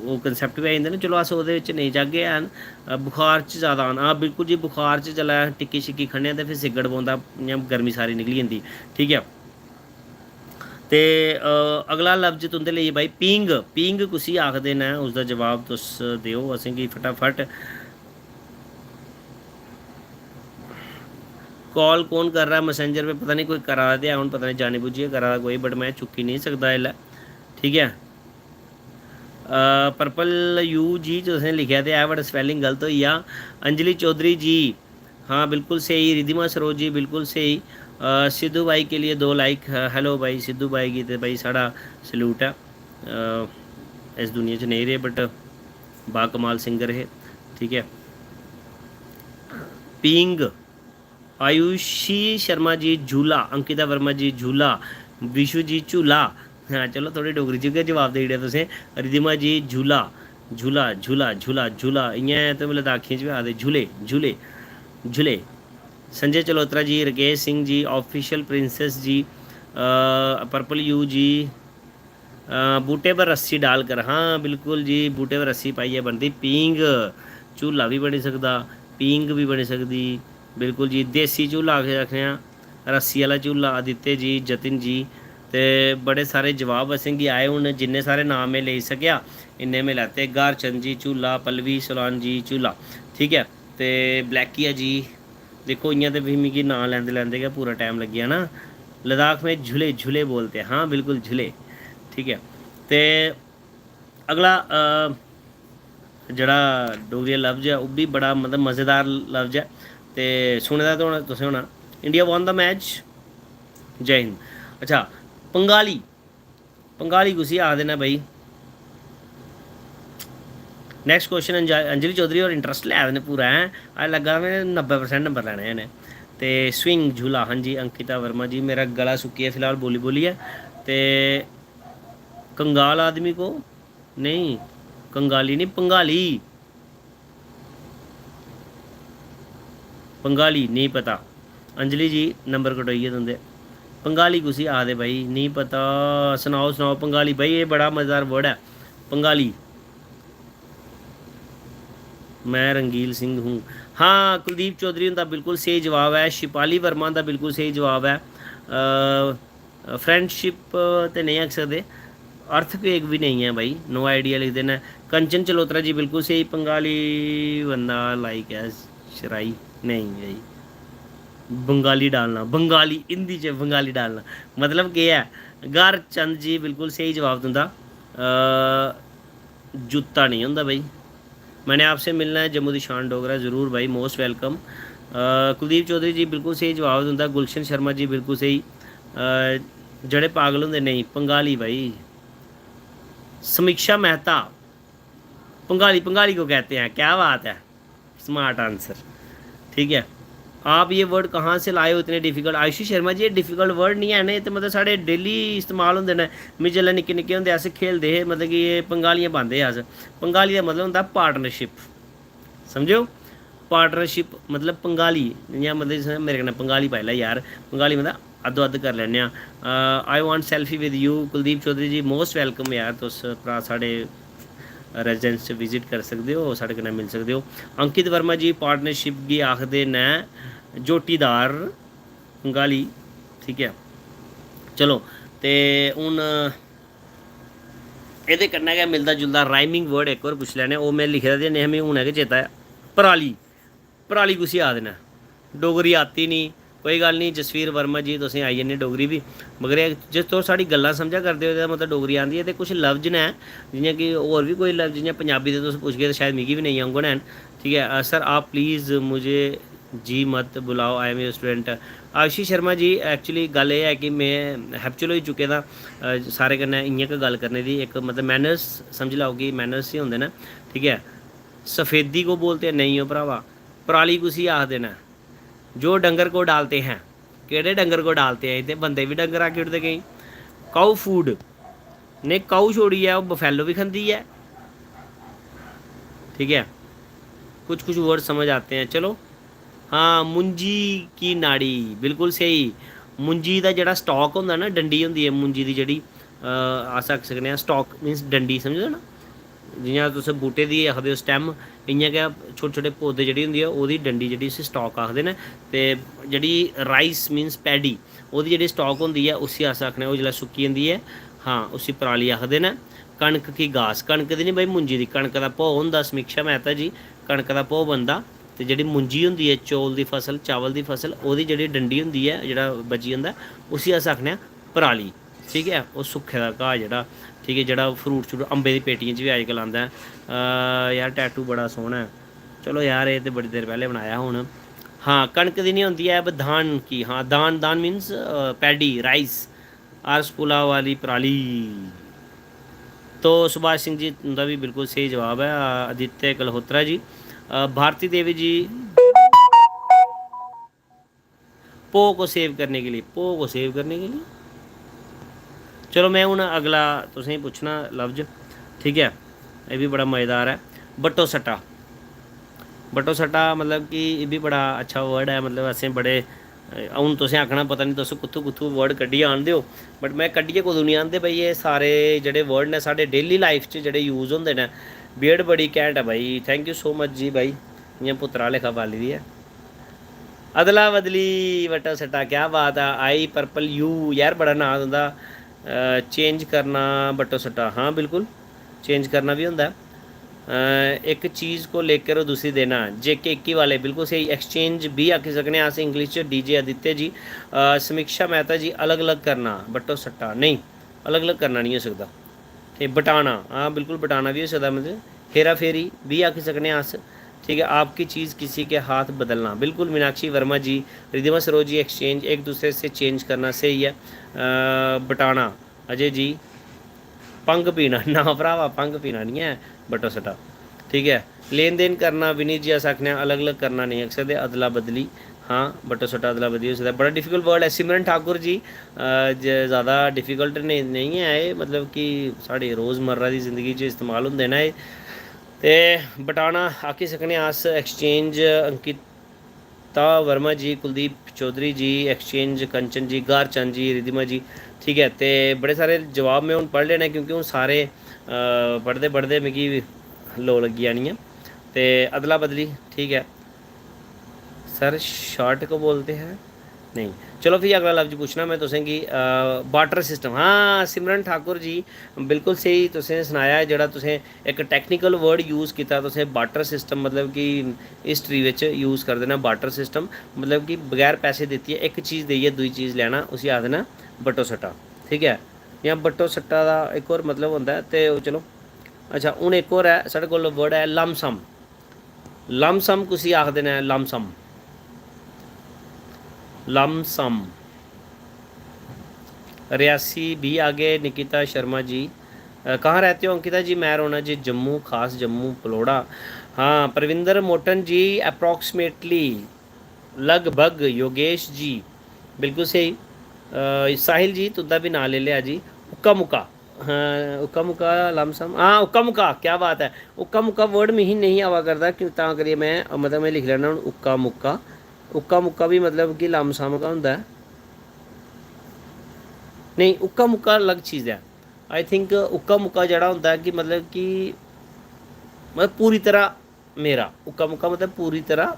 ओह् concept बी आई जंदे न। चलो, अस ओह्दे बिच नेईं जागे हैन। अ, बुखार च ज़्यादा आना, हां, बिल्कुल जी, बुखार च जिसलै टिक्की शिक्की खन्ने आं ते फिर सिग्गड़ पौंदा, इ'यां गर्मी सारी निकली जंदी, ठीक ऐ। ते, अ, अगला लफ्ज तुं'दे लेई भाई, पींग। पींग कुसी आखदे न, उसदा जवाब तुस देओ असेंगी फटाफट। कॉल कौन कर रहा है मैसेंजर पे? पता नहीं, कोई करा दा ते है, हून पता नहीं जानी बुज्झियै करा दा कोई, बट में चुक्की नहीं सकदा इसलै, ठीक ऐ। पर्पल यू जी तुसें लिखेआ ते है, बट स्पैलिंग गलत होई गेआ। अंजलि चौधरी जी, हाँ, बिल्कुल स्हेई। रिद्धिमा सरोज जी, बिल्कुल स्हेई। अ, सिद्धू भाई के लिए दो लाइक। अ, हेलो भाई, सिद्धू भाई गी ते भाई साढ़ा सल्यूट ऐ। अ, इस दुनिया च नेईं रेह्, बट बाकमाल सिंगर हे, ठीक ऐ। पींग, आयुषी शर्मा जी, झूला। अंकिता वर्मा जी, झूला। विशु जी, झूला। हाँ, चलो, थोह्ड़ी डोगरी च गै जवाब देई ओड़ेआ तुसें। रिद्धिमा जी, झूला, झूला, झूला, झूला, झूला। इ'यां ते लद्दाखियें च बी आखदे झूले, झूले, झूले। संजय चलोत्रा जी, राकेश सिंह जी, ऑफिशियल प्रिंसेस जी, अ, पर्पल यू जी, अ, बूटे पर रस्सी डाल कर, हाँ, बिल्कुल जी, बूटे पर रस्सी पाइयै बनदी पींग। झूला बी बनी सकदा, पींग बी बनी सकदी, बिल्कुल जी। देसी झूला आखदे, आखने आं, रस्सी आह्ला झूला। आदित्य जी, जतिन जी, ते बड़े सारे जवाब असेंगी आए। हून जिन्ने सारे नाम में लेई सकेआ, इन्ने में लैते। ग्हार चंद जी, झूला। पल्लवी सोलान जी, झूला, ठीक ऐ। ते ब्लैकिया जी, दिक्खो, इ'यां ते फ्ही मिगी नांऽ लैंदे लैंदे गै पूरा टैम लग्गी जाना। लद्दाख में झूले झूले बोलते हैं, हाँ, बिल्कुल झूले, ठीक ऐ। ते अगला, अ, जेह्ड़ा डोगरी लफ्ज ऐ, ओह् बी बड़ा, मतलब, मज़ेदार लफ्ज ऐ। ते सुने दा ते होना तुसें होना, India won the match। जय हिंद। अच्छा, पंगाली, पंगाली कुसी आखदे न भाई? नैक्सट क्वेश्चन, अंजलि चौधरी होर इंटरस्ट लै दे न पूरा, हैं? अज्ज लग्गा दा में नब्बै परसेंट नंबर लैने न। ते स्विंग झूला, हाँ जी, अंकिता वर्मा जी, मेरा गला सुक्की गेआ फिलहाल बोली बोलियै। ते कंगाल आदमी को, नेईं, कंगाली नेईं, पंगाली। पंगाली, नेईं पता। अंजलि जी, नंबर कटोई गे तुं'दे। पंगाली कुसी आखदे भाई? नेईं पता। सनाओ, सनाओ पंगाली। भाई, एह् बड़ा मज़ेदार वर्ड ऐ, पंगाली। मैं रंगील सिंह हूँ। हाँ, कुलदीप चौधरी हुंदा बिल्कुल स्हेई जवाब ऐ। शिपाली वर्मा हुंदा बिल्कुल स्हेई जवाब ऐ। अ, फ्रेंडशिप ते नेईं आखी सकदे, अर्थक्वेक बी नेईं ऐ भाई, नो आइडिया लिखदे न। कंचन चलोत्रा जी, बिल्कुल स्हेई। पंगाली बंदा लाइक ऐ शराई, नेईं भाई, बंगाली डालना, बंगाली, हिंदी च बंगाली डालना मतलब केह् ऐ? ग्हार चंद जी, बिल्कुल स्हेई जवाब तुं'दा। अ, जूता नेईं होंदा भाई। मैंने आपसे मिलना है, जम्मू दी शान डोगरा, ज़रूर भाई, मोस्ट वेलकम। अ, कुलदीप चौधरी जी, बिल्कुल स्हेई जवाब तुं'दा। गुलशन शर्मा जी, बिल्कुल स्हेई। अ, जेह्ड़े पागल होंदे नेईं, पंगाली भाई। समीक्षा मेहता, पंगाली, पंगाली को कहते हैं, क्या बात है, स्मार्ट आंसर, ठीक है। आप ये वर्ड कहाँ से लाए हो इतने डिफिकल्ट? आयुषी शर्मा जी, ये डिफिकल्ट वर्ड नहीं है ना, ये तो मतलब साढ़े डेली इस्तेमाल होंदे न। में जिसलै निक्के निक्के होंदे अस खेलदे हे, मतलब कि एह् पंगालियां पांदे हे अस। पंगाली दा मतलब होंदा पार्टनरशिप, समझो। पार्टनरशिप मतलब पंगाली, जि'यां मतलब जिस मेरे कन्नै पंगाली पाई लै यार, पंगाली मतलब अद्धो अद्ध करी लैन्ने आं। I want selfie with you, Kuldeep Chaudhary ji, most welcome यार, तुस भ्राऽ साढ़े रेजिडेंस च विजिट करी सकदे ओ, साढ़े कन्नै मिली सकदे ओ। अंकित वर्मा जी, पार्टनरशिप गी आखदे न जोटीदार पंगाली, ठीक ऐ। चलो, ते हून एह्दे कन्नै गै मिलदा जुलदा राइमिंग वर्ड इक होर पुच्छी लैने, ओह् में लिखे दा ते नेईं हा, मिगी हूनै गै चेता ऐ। पराली, पराली कुसी आखदे न? डोगरी आती निं, कोई गल्ल निं जसवीर वर्मा जी, तुसें आई जन्नी डोगरी बी, मगर एह् जे तुस साढ़ी गल्लां समझा करदे ओ, एह्दा मतलब डोगरी आंदी ऐ। ते कुछ लफ्ज न जि'यां कि होर बी कोई लफ्ज, जि'यां पंजाबी दे तुस पुच्छगे ते शायद मिगी बी नेईं औंगन हैन, ठीक ऐ। सर, आप प्लीज मुझे जी मत बुलाओ, I am your student. Ayushi Sharma ji, actually गल्ल एह् ऐ कि में हैबिचुअल होई चुके दा, अ, सारें कन्नै इ'यां गै गल्ल करने दी, इक मतलब मैनर्स समझी लैओ कि मैनर्स ही होंदे न, ठीक ऐ। सफेदी को बोलते हैं, नेईं ओ भ्रावा, पराली कुसी आखदे न? जो डंगर को डालते हैं, केह्ड़े डंगर को डालते हैं? इत्थै बंदे बी डंगर आखी ओड़दे केईं। काऊ फूड, नेईं, काऊ छोड़ियै ओह् बफैलो बी खंदी ऐ, ठीक ऐ। कुछ कुछ वर्ड समझ आते हैं। चलो, हाँ, मुंजी की नाड़ी, बिल्कुल स्हेई। मुंजी दा जेह्ड़ा स्टॉक होंदा ना, डंडी होंदी ऐ मुंजी दी जेह्ड़ी, अ, अस आखी सकने आं स्टॉक मीन्स डंडी, समझदे ना? जि'यां तुस बूह्टे दी आखदे ओ स्टैम, इ'यां गै छोटे छोटे पौधे जेह्ड़ी होंदी ऐ, ओह्दी डंडी जेह्ड़ी, उसी स्टॉक आखदे न। ते जेह्ड़ी राइस मीन्स पैडी, ओह्दी जेह्ड़ी स्टॉक होंदी ऐ, उसी अस आखने, ओह् जिसलै सुक्की जंदी ऐ, हाँ, उसी पराली आखदे न। कनक की घास, कनक दी निं भाई, मुंजी दी। कनक दा भोऽ होंदा, समीक्षा मेहता जी, कनक दा भोऽ बनदा। ते जेह्ड़ी मुंजी होंदी ऐ, चौल दी फसल, चावल दी फसल, ओह्दी जेह्ड़ी डंडी होंदी ऐ, जेह्ड़ा बची जंदा, उसी अस आखने आं पराली, ठीक ऐ। ओह् सुक्खे दा घाऽ जेह्ड़ा, ठीक ऐ, जेह्ड़ा फ्रूट श्रूट, अम्बे दी पेटियें च बी अजकल्ल आंदा ऐ। अ, यार, टैटू बड़ा सोह्ना ऐ। चलो यार, एह् ते बड़ी देर पैह्लें बनाया हा हून। हाँ, कनक दी निं होंदी ऐ, ब-, धान की, हाँ, धान, धान मीन्स, अ, पैडी, राइस। आर स्कूला वाली पराली। तो सुभाष सिंह जी, तुं'दा बी बिल्कुल स्हेई जवाब ऐ। आदित्य गल्होत्रा जी, अ, भारती देवी जी, पो को सेव करने के लिए, पो को सेव करने के लिए। चलो, में हून अगला तुसेंगी पुच्छना लफ्ज, ठीक ऐ, एह् बी बड़ा मज़ेदार ऐ। बट्टो सट्टा, बट्टो सट्टा मतलब कि एह् बी बड़ा अच्छा वर्ड ऐ। मतलब असें बड़े, हून तुसें आखना पता निं तुस कुत्थूं कुत्थूं वर्ड कड्ढियै आह्नदे ओ, बट में कड्ढियै कुतै निं आह्नदे भाई। एह् सारे जेह्ड़े वर्ड न, साढ़े डेली लाइफ च जेह्ड़े यूज़ होंदे न। बियर्ड बड़ी घैंट ऐ भाई, thank you so much जी भाई, इ'यां पुत्तरा लेखा पाली दी ऐ। अदला बदली, बट्टो सट्टा, क्या बात ऐ। आई पर्पल यू, यार बड़ा नांऽ तुं'दा। चेंज करना, बट्टो सट्टा, हाँ बिल्कुल, चेंज करना भी होंदा है। अ, एक चीज़ को लेकर और दूसरी देना, जे के इक्की वाले, बिल्कुल स्हेई। एक्सचेंज भी आखी सकने आं अस इंग्लिश च, डी जे आदित्य जी। अ, समीक्षा मेहता जी, अलग अलग करना, बट्टो सट्टा नेईं, अलग अलग करना नहीं हो सकदा। ते बटाना, हाँ बिल्कुल, बटाना भी होई सकदा, मतलब हेरा फेरी भी आखी सकने आं अस, ठीक ऐ। आपकी चीज़ किसी के हाथ बदलना, बिल्कुल। मीनाक्षी वर्मा जी, रिद्धिमा सरोज जी, एक्सचेंज, एक दूसरे से चेंज करना स्हेई ऐ। अ, बटाना, अजय जी, भंग पीना ना भ्रावा, भंग पीना निं ऐ, बट्टो सट्टा, ठीक ऐ। लेन देन करना, विनीत जी, अस आखने आं अलग अलग करना नेईं आखी सकदे, अदला बदली, हाँ, बट्टो सट्टा अदला बदली होई सकदा। बड़ा डिफिकल्ट वर्ड ऐ सिमरन ठाकुर जी, अ, ज-, ज़्यादा डिफिकल्ट नेईं, नेईं ऐ एह्, मतलब कि साढ़ी रोज़मर्रा दी जिंदगी च इस्तेमाल होंदे न एह्। ते बटाना आखी सकने आं अस, एक्सचेंज, अंकिता वर्मा जी, कुलदीप चौधरी जी, एक्सचेंज, कंचन जी, गारचंद जी, रिद्धिमा जी, ठीक ऐ। ते बड़े सारे जवाब में हून पढ़ लेने, क्योंकि हून सारे, अ, पढ़दे पढ़दे मिगी लो लग्गी जानी ऐ। ते अदला बदली, ठीक ऐ। सर, शर्ट को बोलते हैं? नेईं। चलो, फ्ही अगला लफ्ज पुच्छना में तुसेंगी, अ, बार्टर सिस्टम। हाँ, सिमरन ठाकुर जी, बिल्कुल स्हेई तुसें सनाया, जेह्ड़ा तुसें इक टेक्निकल वर्ड यूज़ कीता तुसें, बार्टर सिस्टम, मतलब कि हिस्ट्री बिच यूज़ करदे न बार्टर सिस्टम, मतलब कि बगैर पैसे दित्तियै इक चीज़ देइयै दूई चीज़ लैना, उसी आखदे न बट्टो सट्टा, ठीक ऐ। जां बट्टो सट्टा दा इक होर मतलब होंदा ऐ, ते ओह् चलो, अच्छा, हून इक होर ऐ, साढ़े कोल वर्ड ऐ लमसम। लमसम कुसी आखदे न? Lump sum, lump sum. रियासी भी आ गए निकिता शर्मा जी। अ, कहाँ रहते हो अंकिता जी? मैं रौह्ना जी जम्मू, खास जम्मू पलौड़ा। हाँ, प्रविंदर मोटन जी, अप्रोक्सीमेटली, लगभग, योगेश जी, बिल्कुल स्हेई। अ, साहिल जी, तुं'दा बी नांऽ लेई लेआ जी। उक्का मुक्का, हां, उक्का मुक्का, लमसम, हां, उक्का मुक्का, क्या बात ऐ। उक्का मुक्का वर्ड मिगी नेईं आवा करदा, क्यों, तां करियै में, मतलब, में लिखी लैन्ना हून उक्का मुक्का। उक्का मुक्का बी, मतलब कि, लमसम गै होंदा ऐ। नेईं, उक्का मुक्का अलग चीज ऐ। आई थिंक उक्का मुक्का जेह्ड़ा होंदा ऐ कि, मतलब कि, मतलब, पूरी तरह मेरा, उक्का मुक्का मतलब पूरी तरह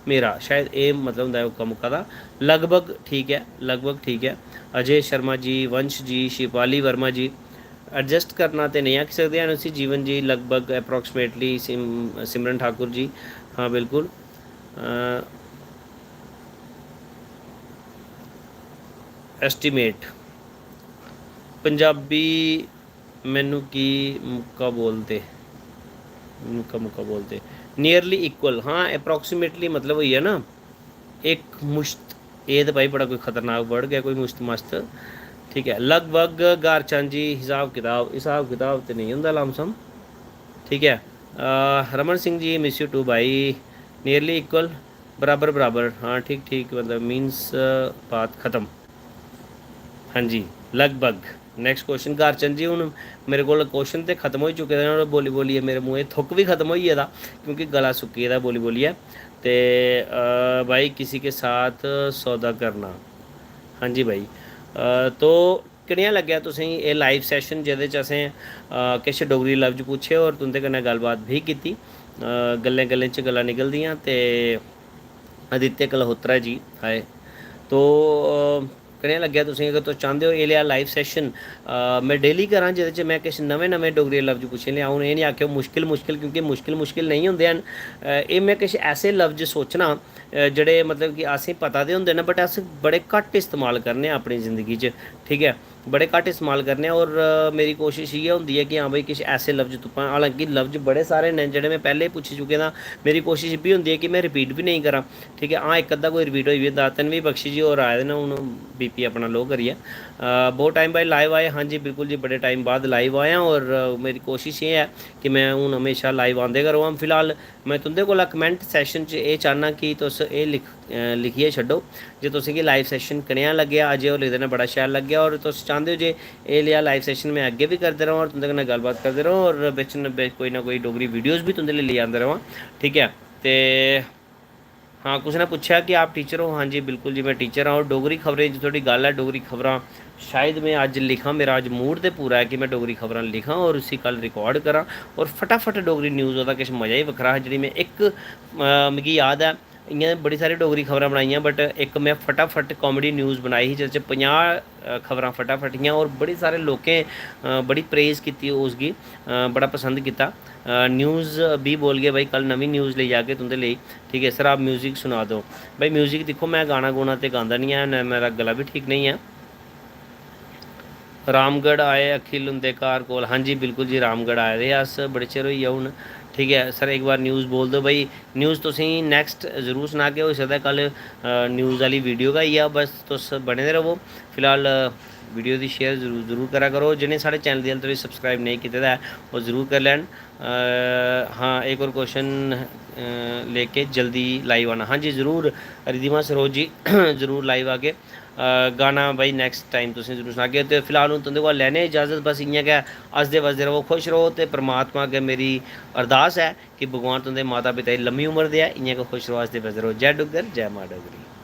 मेरा, शायद एह् मतलब होंदा ऐ उक्का मुक्का दा। लगभग ठीक ऐ, लगभग ठीक ऐ। अजय शर्मा जी, वंश जी, शिपाली वर्मा जी, एडजस्ट करना ते नेईं आखी सकदे हैन उसी, जीवन जी, लगभग, अप्रोक्सीमेटली, सिम-, सिमरन ठाकुर जी, हां, बिल्कुल। एस्टिमेट, पंजाबी, मैनू की मुक्का बोलदे, मुक्का मुक्का बोलदे, नियरली इक्वल, हां, अप्रोक्सीमेटली, मतलब, होई गेआ ना, इक मुश्त। एह् ते भाई बड़ा कोई खतरनाक वर्ड गै, कोई मुश्त मस्त, ठीक ऐ। लगभग, गारचंद जी, हिसाब कताब, हिसाब कताब ते नेईं होंदा लमसम, ठीक ऐ। अ, Raman Singh ji, miss U too भाई, नियरली इक्वल, बराबर बराबर, हां, ठीक ठीक, मतलब, मीन्स, बात खत्म। हां जी, लगभग। नैक्सट क्वेश्चन, गारचंद जी, हून मेरे कोल क्वेश्चन ते खत्म होई चुके दे न, और बोली बोलियै मेरे मुंहै थुक्क बी खत्म होई गेदा, क्योंकि गला सुक्की गेदा बोली बोलियै। ते, अ, भाई, किसी के साथ सौदा करना। हां जी भाई, अ, तो कनेहा लग्गेआ तुसेंगी एह् लाइव सैशन, जेह्दे च असें, अ, किश डोगरी लफ्ज पुच्छे और तुं'दे कन्नै गल्लबात बी कीती? अ, गल्लें गल्लें च गल्लां निकलदियां। ते आदित्य कल्होत्रा जी, हाय। तो, अ, कनेहा लग्गेआ तुसेंगी? अगर तुस चांह्दे ओ एह् लेआ लाइव सैशन, अ, में डेली करां, जेह्दे च में किश नमें नमें डोगरी लफ्ज पुच्छे लेआं। हून एह् निं आखेओ मुश्किल मुश्किल, क्योंकि मुश्किल मुश्किल नेईं होंदे हैन। अ, एह् में किश ऐसे लफ्ज सोचना, अ, जेह्ड़े, मतलब कि, असें पता ते होंदे न, बट अस बड़े घट्ट इस्तेमाल करने आं अपनी जिंदगी च, ठीक ऐ, बड़े घट्ट इस्तेमाल करने आं। और, अ, मेरी कोशश इ'यै होंदी ऐ कि हां भाई, किश ऐसे लफ्ज तुप्पां, हालांकि लफ्ज बड़े सारे न जेह्ड़े में पैह्लें पुच्छी चुके दा। मेरी कोशश इब्बी होंदी ऐ कि में रिपीट बी नेईं करां, ठीक ऐ। हां, इक अद्धा कोई रिपीट होई बी जंदा। तन्वी बख्शी जी होर आए दे न हून, बीपी अपना लो करियै। अ, बहुत टाइम बाद लाइव आए, हां जी, बिल्कुल जी, बड़े टाइम बाद लाइव आया। और, अ, मेरी कोशश एह् ऐ कि में हून म्हेशा लाइव आंदे गै र'वां। फिलहाल में तुं'दे कोला कमेंट सैशन च एह् चाह्न्नां कि तुस एह् लिख-, अ, लिखियै छड्डो जे तुसेंगी लाइव सैशन कनेहा लग्गेआ। अजय होर लिखदे न, बड़ा शैल लग्गेआ, और तुस चांह्दे ओ जे एह् लेआ लाइव सैशन में अग्गें बी करदे र'वां और तुं'दे कन्नै गल्लबात करदे र'वां, और बिच न बिच कोई ना कोई डोगरी वीडियोज़ बी तुं'दे लेई लेई आंदे र'वां, ठीक ऐ। ते हां, कुसै ने पुच्छेआ कि आप टीचर हो? हां जी, बिल्कुल जी, में टीचर आं। और डोगरी खबरें च थोह्ड़ी गल्ल ऐ, डोगरी खबरां शायद में अज्ज लिखां, मेरा अज्ज मूड ते पूरा ऐ कि में डोगरी खबरां लिखां और उसी कल रिकार्ड करां। और फटाफट डोगरी न्यूज़, ओह्दा किश मज़ा ही बक्खरा हा, जेह्ड़ी में इक, अ, मिगी याद ऐ, इ'यां बड़ी सारी डोगरी खबरां बनाइयां, बट इक में फटाफट कामेडी न्यूज़ बनाई ही, जेह्दे च पंजाह्, अ, खबरां फटाफट हियां, और बड़े सारे लोकें, अ, बड़ी प्रेज़ कीती उसगी, अ, बड़ा पसंद कीता। अ, न्यूज़ बी बोलगे भाई, कल नमीं न्यूज़ लेई आगे तुं'दे लेई, ठीक ऐ। सर, आप म्यूज़िक सुना दो। भाई, म्यूज़िक दिक्खो, में गाना गूना ते गांदा निं ऐ, न मेरा गला बी ठीक नेईं ऐ। रामगढ़ आए अखिल उं'दे घर कोल। हां जी, बिल्कुल जी, रामगढ़ आए दे अस, बड़े चिर होई गेआ हून। ठीक ऐ सर, एक बार न्यूज़ बोल दो भाई। न्यूज़ तुसेंगी नैक्सट जरूर सनागे, होई सकदा कल, अ, न्यूज़ आह्ली वीडियो गै आई जा। बस तुस बने दे र'वो। फिलहाल, अ, वीडियो दी शेयर जरूर, जरूर करा करो। जि'नें साढ़े चैनल गी हाल्ली धोड़ी सब्सक्राइब नेईं कीते दा ऐ, ओह् जरूर करी लैन। अ, हां, एक और क्वेश्चन, अ, लेके जल्दी लाइव आना। हां जी, जरूर, रिद्धिमा सरोज जी, जरूर लाइव आगे। अ, गाना भाई नैक्सट टाइम तुसें जरूर सनागे। ते फिलहाल हून तुं'दे कोला लैने इजाज़त, बस इ'यां गै हसदे बसदे र'वो, खुश र'वो, ते परमात्मा अग्गें मेरी अरदास ऐ कि भगवान तुं'दे माता पिता गी लम्मी उमर देऐ, इ'यां गै खुश र'वो, हसदे बसदे र'वो। जै डुग्गर, जै मां डोगरी।